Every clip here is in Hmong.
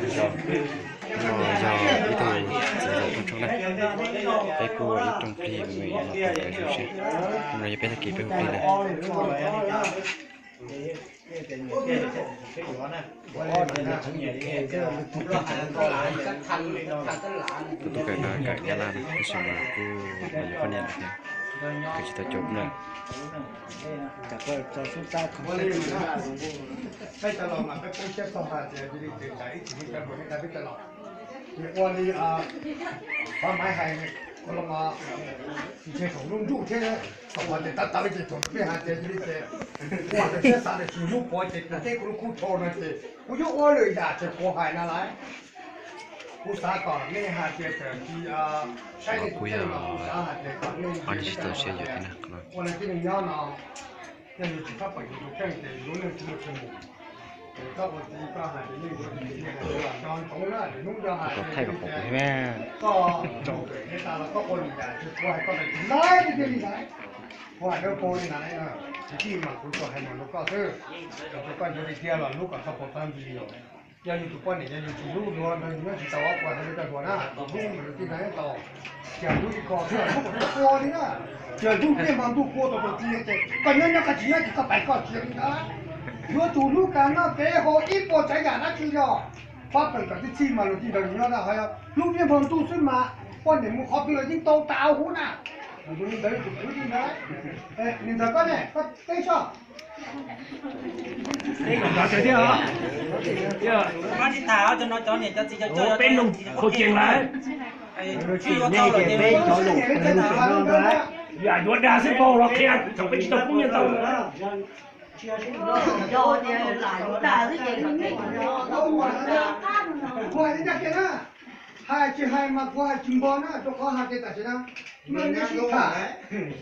Zos no yog ib tug txiv zos Thoob Tshooj na, peb kuj ua ib rooj plig mus ua tau lawv zoo siab. No yog peb tag kis peb hu plig na. Tus tub kawm no kawm Nyab Laj na, tab sis mas kuj yuav poj niam lawm thiab, kawm tsis tau cov na. Peb cov laus mas peb poob siab txog hais tias cia li tseem tsam ib txhis li cas npaum li cas peb cov laus. Ces ua li qhov Maiv hais, ua los ntshe thaum nruj nruj thiab, thaum hais tias tab tawv ces thaum peb hais tias cia li ces ua tias thiab xav tias tsis hlub kuv ces kuv teb kuv lub kub dhau no ces kuv yuav ua lwm yam ces kuv hais no lawm. Kuv xav kom nej hais tias txawm tsis saib li kuv yog xav hais tias kom nej tsis tau siab yuav thiab na. Ua li tib neeg nyob no, yog yus tsis txhob pom yus tus kheej ces yus lub neej tsis muaj tsheej mus. Koj ua txiv koj hais tias yeej yuav tus txiv yeej hais tias los nco ntsoov na, lwm hnub yog hais tias koj raug pem ne tas los koj ua lwm yam ces kuv hais koj tias tsis laib li thiaj li laib. Kuv hais rau koj li na, tsis txij mas kuv tsuas hais mas rau koj xwb, rau koj ntsuas li tiag los hlub kom txog puas tag ntxi. Yog yus tus poj niam yog yus tsis hlub luag ntawd yus nyob tsis tau, kuv hais rau koj dua na, tus hlub mas yus tij neej tau. Tsis hlub ib qho xwb hlub kom tua li na. Tsis hlub niaj hmo ntuj kua tau tus txiv ces koj nyob nyob koj tsis nyob ces koj pais koj txiv li ntawd. Yuav tsum hlub kas noj kev haus ib puas tsav yam dab tsi los pab peem kom tib txhij mas luag tij nrog nyob na. Ho yog hlub niaj hmo ntuj xwb mas poj niam mus qhov twg los yeej tau tas huv na. Tus li ntawd tus kwv li ntawd. Nim ntawd koj ne koj teb soj. Peb noog qhuav ceev lawm. Yam yuav dag xwb, paub los qhia thaum peb tsis tau kub nyiaj ntau. Kuv hais li cas kiag na, hais tsis hais mas kuv hais tsis npog na, rau qhov hais tias tam sim no neb sib tham,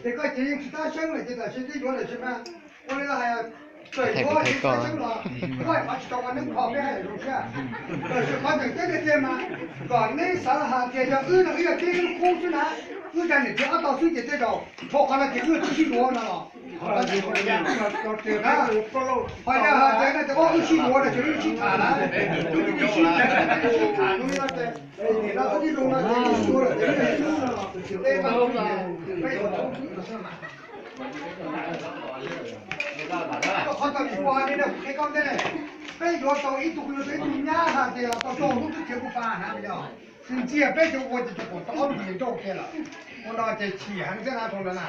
ces koj ces yeej tsis tab seeb lawm ces tam sim twb yuav lawm tsis mas. Ua li los hais, txawm yuav tsis tab seeb los koj hais qhov tsis tau ua neeb kho peb hais zoo siab. Tam sim qhov tseem ceeb tiag tiag mas kom neb xav hais tias yog wb no wb yog tib lub kub xwb na, wb zaj niam txiv ob tog xwb ces tej zaum dhau qhov no ces wb twb sib yuav no los. Ho yog hais tias no ces ob wb sib yuav no ces wb sib tham na, wb twb sib tham no ces nim no wb tib zoo no ces wb sib yuav lawm ces wb sib hlub no los tej no peb yuav thoob xwb no xwb mas. Koj qhov tau nim ua li no kuv qhia koj ntej, peb yuav tau ib tug, kuv yuav tau ib tug nyab hais tias los tau rau hnub twb khiav kuv pa hnav yog tsis ntxias peb cov ua ces cov pom tau ob ntiag nrauj kiag lawm. Ua no ces chim heev thiab na, rau ntawd na.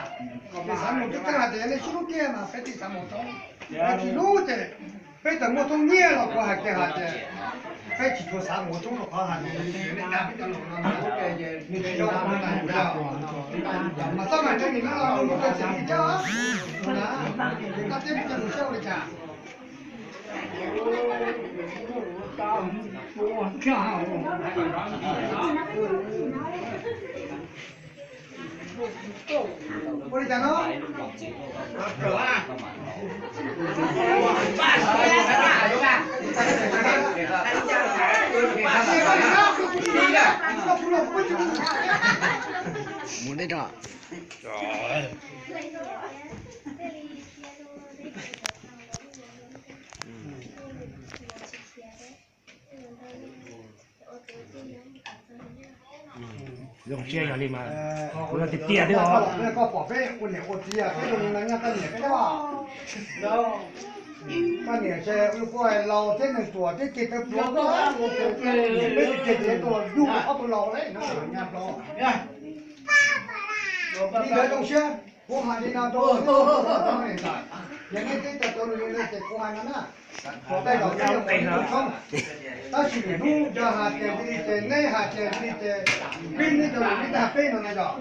Ces xav mus tub txeeb hais tias nej sib hlub tiag mas peb thiaj xav mus txoob, tsis hlub ces peb txawm muaj txoob nyiaj los kuv hais kiag hais tias peb tsis tshua xav mus txoob rau qhov hais tias nej dag peb cov laus no, nws tsis zoo, mas txoj mas ntshai nim no los mus rau txiv thiab, koj teb peb cov laus saib ua li cas. Ua li cas no? Mus deb tso. Zoo siab yog li mas kuv yog tiag tiag thiab os. Koj pom peb ua niam ua txiv peb zoo li no nyob koj niam peb, koj niam ces kuj hais laus thiab nws tuam thiab ces tawv pluav koj, peb tsis kiag ces tuaj yug ob tug laus no nyab laus. Li ntawd zoo siab, kuv hais li no rau, yog nej twb tau tau li no ces kuv hais no na. Tej zaum peb yuav mus ib tug tshoob, tab sis lwm hnub yog hais tias li ces neb hais tias li ces peb neb cov laus neb twb hais peb no na yog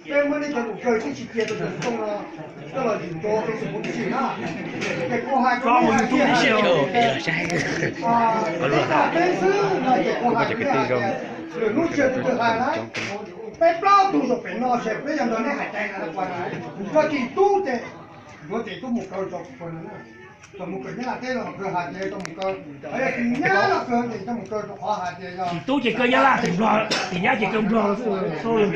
peb muab neb cov lus kawg tib si cia rau tus tub no coj los yus rau Facebook tib si na. Ces kuv hais rau nej hais tias peb xwb no ces kuv hais rau nej hais tias lwm hnub tsis yog tus twg hais na, peb plaub tug zaum pem no ces peb yog nrog neb hais cai na, yog tim tub ces yuav tim tub mus kaw rau kuv na. Tau mus kaw nyab laj teb los kaw hais tias tau mus kaw, yog tim nyab los kaw ces tau mus kaw rau qhov hais tias yog tim tub ces kaw nyab laj, tim nplog, tim nyab ces kaw nplog xwb.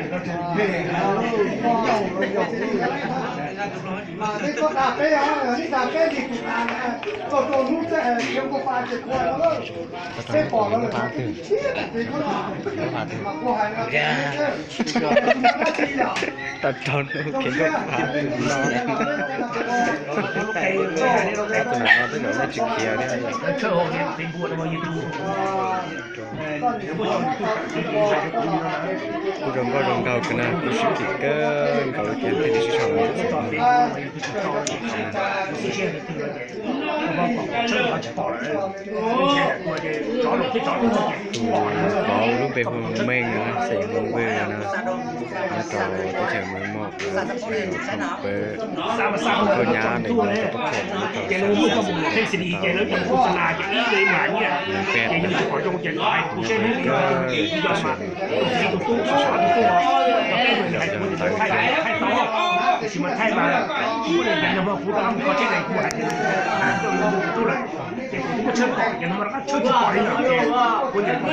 Mas nej koj dag peb, nej dag peb li kuv dag, txog rau hnub tej khiav kua pa ces kua no, peb pom los lawm, peb thiab, mas kua hais no, dab tsi yom? Tau rau hnub khiav kua pa no, tus no no twb zaum nej tsis khiav thiab. Kuj zoo nkauj zoo nraug kawg na, kuj sib kim kawg nkaus li ces thiaj li sib sau tus kov lub npe hu Meej na, xeem Hmoob Vwj na, nyob rau teb chaws Mws Moj, peb tuaj nyab nws tuaj pab khuam nyob rau nws peb nyob peb sib sau ntawv thiab. Ces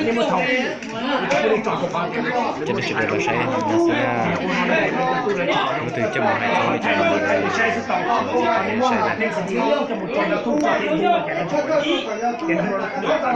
nej sawv daws los saib no xwb na. Leej twg coj mus hais txog li cas los mas nej saib na.